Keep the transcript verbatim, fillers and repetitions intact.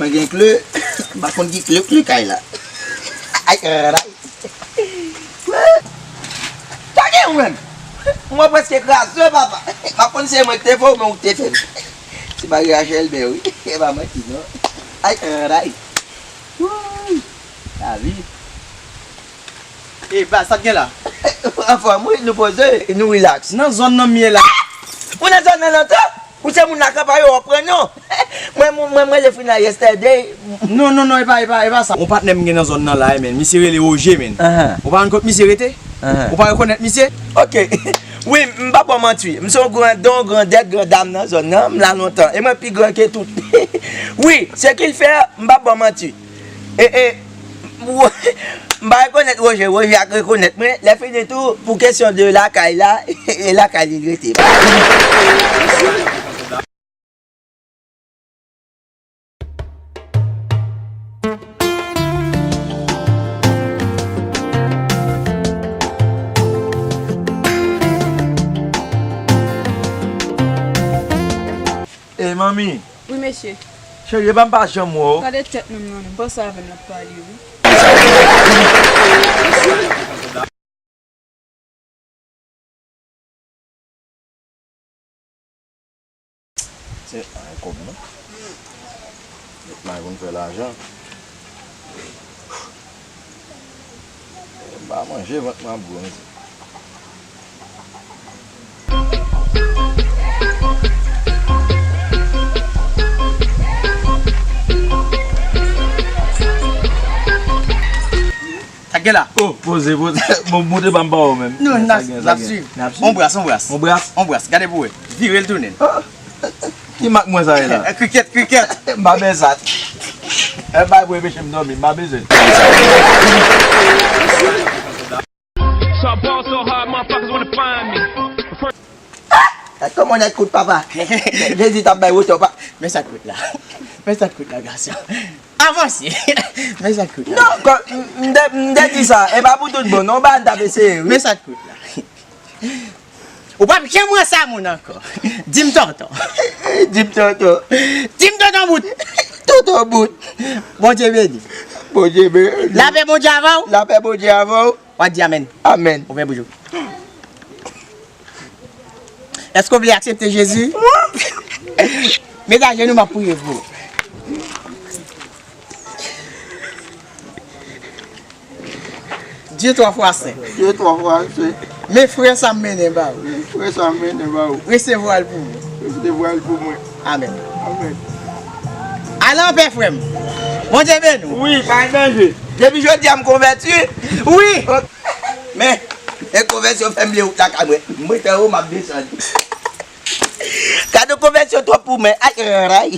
Mwen gen kle, m pa konn ki kle, kle kay la. Ay, ay, ay. Sa gen ou menm? Mwen prèske kraze, papa. M pa konn si se mwen ki te fè w, men ou ki te fè m. Se pa Rachel, men wi. E pa manti, non. Ay, ay, ay. Wouy. Lavi. E, baz, sa k gen la? Anfòm, wi, nou poze, nou relax. Nan zòn nan m ye la. Ou nan zòn nan lontan? Ou se moun lakay pa yo, w ap pran non. Mwen, mwen, mwen, mwen, le final yesterday. Non, non, non, e pa, e pa, e pa sa. Yon patnè m gen nan zòn nan la, men. Misye rele Roger, men. Ahan. Ou pa konn kot misye rete? Ahan. Ou pa rekonèt misye? Ok. Wi, m pa ba w manti. M se yon grandon, grandèt, grandam nan zòn nan. M la lontan. E mwen pi gran ke tout. Wi, ce qu'il fait, m pa ba w manti. E, e, m pa rekonèt Roger, Roger ak rekonèt mwen. Lè fini tou, pou kesyon de lakay la, e lakay li rete. Ey, manmi. Wi, mesye. Cheri, epa m pa janm wè w. Gade tèt nonm nan, non. Panse avè m, n ap pale, wi. Se, a, kòb non. Mwen konn fè lajan. M pa manje, vant mwen ap gwo, mesye. Sa k gen la? Oh, poze, poze. Bon, montre pa m pa wè w menm. Non, n ap, n ap swiv. N ap swiv. On bras, on bras. On bras? On bras. Gade pou wè. Vire l tounen. Ah, ki mak mwen sa ye la? Krikèt, krikèt. M pa bezwen sa. E bay pou enpeche m dòmi, m pa bezwen. So I ball so hard, motherfuckers wanna find me. Gad kòman nèg kout papa. Jezi t ap bay wotè pa. Men sa k kout la. Men sa k kout la, gason. Avanse. Men sa k kout la. Non, kò, m, m te, m te di sa, e pa pou tout bon, non, ba n t ap eseye, wi. Men sa k kout la. Ou p ap janm wè sa moun ankò. Di m tonton. Di m tonton. Di m tonton bout. Tonton bout. Bondye beni. Bondye beni. Lapè Bondye avè w. Lapè Bondye avè w. W a di amèn. Amèn. Ouvè bouch ou. Èske w vle aksepte Jezi? Met ajenou, m ap priye pou ou. Dye twa fwa sen. Dye twa fwa sen. Men frè sa m mennen ba ou. Men frè sa m mennen ba ou. Resevwa l pou mwen. Resevwa l pou mwen. Amèn. Amèn. Ale anpè, frè m. Bondye beni w. Wi, pa gen danje. Depi jodi a, m konvèti. Wi. Ok. Men, e konvèsyon fè m lye wout lakay mwen. M rete anwo, m ap desann. Kado konvèsyon twòp pou mwen. Ay, ay, ay.